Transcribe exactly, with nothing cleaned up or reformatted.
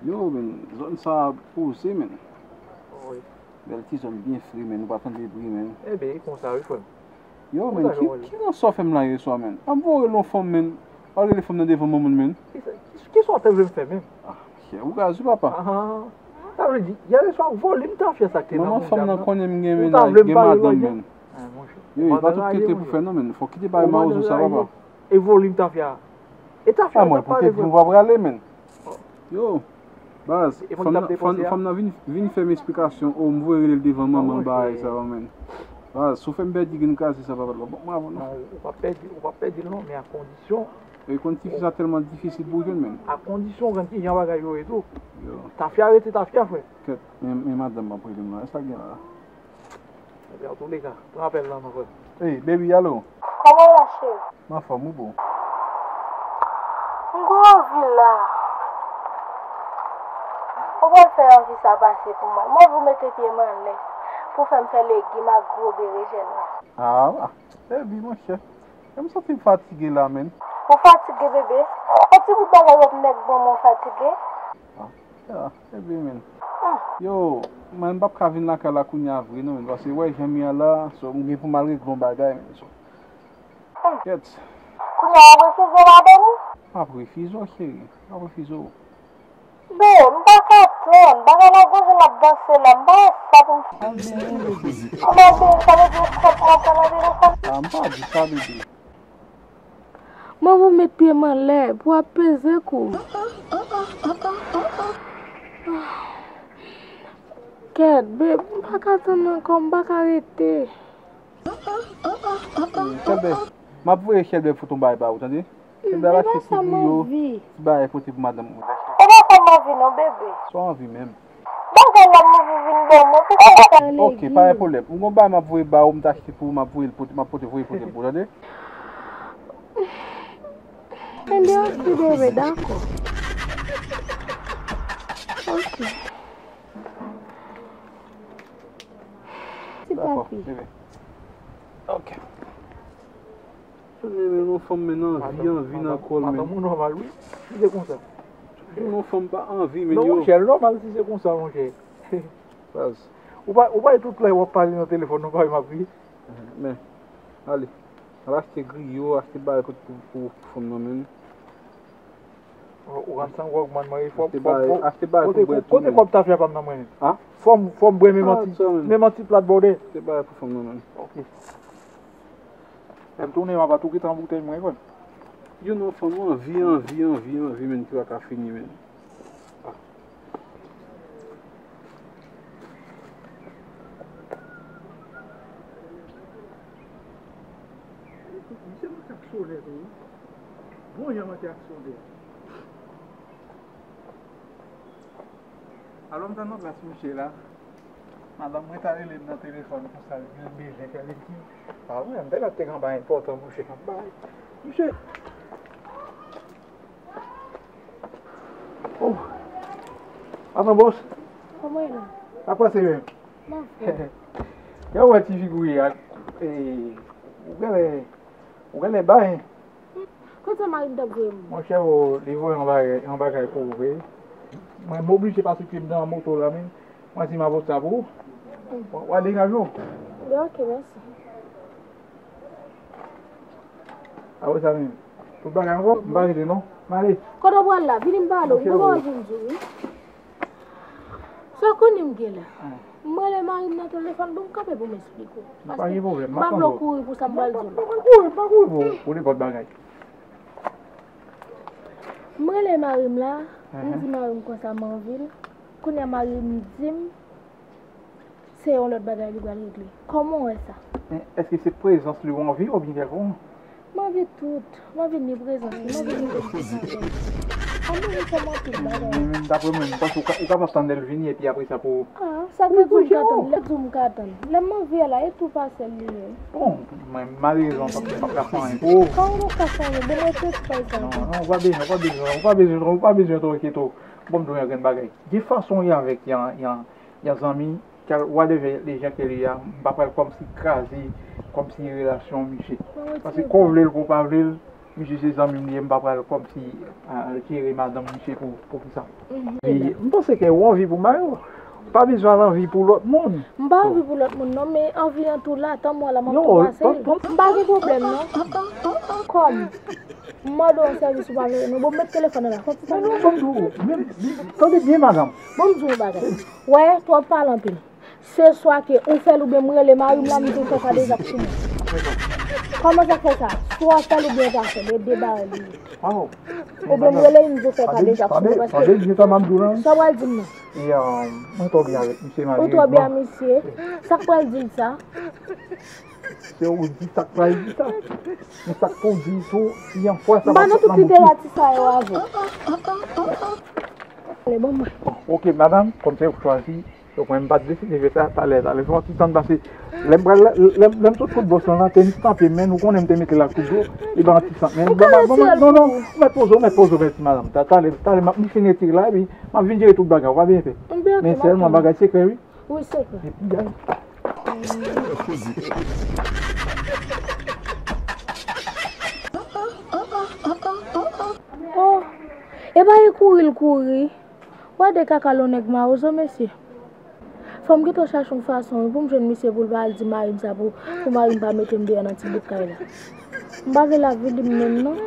Yo, men, zòn sa a poze, men. Wi. Bèl ti zòn byen fre, men, ou pa tande bri, men. Ebyen, e konsa, wi, frè m. Yo, men, Konsa, ki, Joel. Ki ransè w fè m la yè swa, men? An m voye rele yon fanm, men. Al rele fanm nan devan manman l, men. Kisa, kisa w te vle m fè menm? Ah, chè, ou gaz, wi, papa. Ah, sa vle di, yè swa volim tafya sa k te nan Manman bouda fanm m nan nan. Konnen m gen, Ou men, ta vle m gen pale madanm, lòje? Men. Ah, monchè. Yo, e pa Pandan tout raje, tete pou monchè. Fè, non, men. Fòk kite bay Ou mawozo sa, pandan papa. E volim tafya. E tafya Ah, w mwen, t ap pale poutèt vre. Ou pa prale, men. Yo, baz, E mwen fanm t ap nan, fanm, depanse a. Fanm nan vin, vin fè m esplikasyon. O, m voye rele l devan manman Monchè. Bagay sa, men. Baz, si w fè m pèdi grenn kraze sa, papa, bon, mwen avè w, non. Non, ou p ap pèdi, ou p ap pèdi l non, men a kondisyon. E konn tifi sa tèlman difisil pou w jwenn, men. A kondisyon w konn kijan bagay yo ye tou. Yo, Tafya rete tafya, frè. Kèt, men, men madanm m ap rele m la. Sa gen la? Ebyen, antouleka, pran apèl lan non, frè. Hey, baby, alo. Kòman w ye, cheri? M anfòm, wi, boo. M gen anvi la. Ou pral fè anvi sa pase pou mwen. M anvi w mete pye m anlè pou w fè m fè legim ak gwo berejèn la. Ah, ah. Baby, monchè. E m santi m fatige la, men. Ou fatige, bebe? Yon ti bout bagay w ap nèk ban mwen, w fatige? Ah, ya, baby, men. Yo, mwen m p ap ka vin lakay la kounye a vre, non, men. Paske, wè, jan m ye a la, so, m gen pou m al regle yon bagay, men, so. Kèt. Kounye a w ap refize madanm ou? M ap refize w, cheri. M ap refize w. Be, m pa ka tann. Bagay la gonjan l ap danse la. M pa wè sa pou m fè. Kòman be, sa vle di w konprann sa nan telefòn? Ah, m pa di sa, bebe. Mwen pou met pye m anlè pou ap peze kou. Kèt, babe, m pa ka tann ankò, m pa ka rete. Chèlbè, m ap voye Chèlbè foto bay ba ou, tande? Chèlbè al achte ti griyo, ti bagay pote pou madanm ou. E pa sa m anvi non, bebe. Sa w anvi menm? Bagay la m anvi vin ban mwen, pou sa sa. Ok, pa gen pwoblèm. M gon bagay m ap voye ba ou, m t achte pou ou, m ap voye l pote, m ap pote voye pote l pou ou, tande? Ebyen, ok, bebe, dakò. Ok. Ti Dakò, papi. bebe. Ok. Sou men, men, yon fanm, men, anvi, anvi nan kò l, men. Madanm ou nòmal, wi. Si se konsa. Yon fanm pa anvi, men, Non, yo. Monchè, l nòmal si se konsa, monchè. Baz. Ou pa, ou pa tout lè w ap pale nan telefòn, non, pa m ap ri. Men, ale. Al achte griyo, achte bagay pou, pou, pou fanm nan, men. Ou rann san gwòg, man, mwen, fò, Achte fò, bagay, fò, achte bagay pou bwè tou, kote men. Kòb tafya pa m nan mwen? Ha? Fò m, fò m bwè menm Ah, an ti, sa, men. Menm an ti plat bòdè. Achte bagay pou fanm nan, men. Ok. Lè m tounen, m ap tou kite an boutèy mwen, frè m. Yon non fanm anvi, anvi, anvi, anvi, men, ki pa ka fini, men. Misye mwen k ap sonnen tou, wi. Bon jan mwen te ak sonnen. Alò, m t nan plas misye la. Madanm mwen ta rele m nan telefòn konsa, li bezwen fè legim. Pa vre, m te la te gen bagay enpòtan, monchè, m ap bay. Misye. Oh. Avan, bòs. Kòman e la? Sa pase menm? M anfòm. Yo, wè ti figi w ye a. Ou genlè, ou genlè bay. Kote mari m t ap voye m? Monchè, o, li voye yon bagay, yon bagay pou ou, wi. Mwen, m oblije pase pye m nan moto la, men. Mwen di m ap pote sa pou ou. Bon, w a degaje w. Bon, ok, mèsi. Apre sa, men, tout bagay ankò, m pa rete non. M ale. Kote w pral la? Vini m pale w. Monchè, Mwen o. pa vin di w, wi. Sa w konnen m gen la? M rele mari m nan telefòn, bon, m kanpe pou m eksplike w. Pa gen pwoblèm, M pa m ap vle w tann ou. Kouri pou sa m pral di w. Pa kouri, pa kouri pou, pou nenpòt bagay. M rele mari m la, m di mari m konsa m anvi l. Kounye a mari m di m se yon lòt bagay li pral regle. Kòman w wè sa? Men, èske se prezans li w anvi oubyen kèlkonk? M anvi tout. M anvi ni prezans li, m anvi ni prezans avè l. Ann nou fè m anpil bagay. Men, men, daprè mwen, m panse ou ka, ou kapab tann lè l vini epi apre sa pou. Ah, sa k di m ka tann, lè di m ka tann. Lè m anvi a la, e tou pasèl li ye. Bon, mwen, malerezman, m p ap, m p ap ka fè anyen pou ou. Kòman ou ka fè anyen? Bon, mwen te fè sa. Non, non, ou pa bezwen, ou pa bezwen, ou pa bezwen, ou pa bezwen twò enkyete w. Bon, m di w yon grenn bagay. Gen fason w ye avèk yon, yon, yon zanmi, kèl, whatever le jan ke li a, m pa pral kòmsi kraze, kòmsi relasyon misye. Paske kò w vle l, kò w pa vle l, Misye se zanmi m li ye, m pa pral kòmsi al jere madanm misye pou, pou kisa. Epi, m panse ke ou anvi pou Mario. Ou pa bezwen al anvi pou lòt moun. M pa anvi pou lòt moun non, men anvi an tou la, tanm w la m ap tou pase l. M pa gen pwoblèm non. Kòm m mande w yon sèvis ou pa vle non, bon, m met telefòn nan la, fè ti sa. Non, non, ban m di w, men, tande byen, madanm. Ban m di w yon bagay. Wè, twòp pale anpil. Se swa ke ou fè l oubyen m rele mari m la, m di w fè kadejak pou mwen. Kòman sa k fè sa? Swa w fè l oubyen w pa fè l, e de bagay li ye. Oubyen m rele l, m di w fè kadejak pou mwen, paske sa w pral di m nan. E, um, mwen twò byen avèk misye, mari. Ou twò byen ak misye? Sa k pral di l sa? Se ou di sa k pral di sa. Men sa k pou di tou, si yon fwa sa m pa nan tout literati sa yo avè w. Ale, ban mwen. Bon, oke, madanm, kòm se ou k chwazi, donk mwen m pa t deside fè sa, talè, talè, fè yon ti tann pase. Lè m pral, lè, lè, lè m sot kot bòs lan, tenis tanpe, men nou konnen m te mete l ak tout dlo, li ba yon ti sant. Men, ban m, ban m, non, non, ou mèt poze w, ou mèt poze w, mèsi, madanm. Ta-, talè, talè, m ap, m fin retire la, epi m ap vin jere tout bagay, ou pa bezwen pè. Men sèlman bagay sekrè, wi. Wi, sekrè. Epi, gade. Oh, e pa e kouri l kouri. Wè de kaka lon nèg mawozo, mesye. Fò m gentan chache yon fason, wi, pou m jwenn misye pou l pa al di mari m sa pou, pou mari m pa mete m deyò nan ti bout kay la. M pa vle l ap vini m menm, non.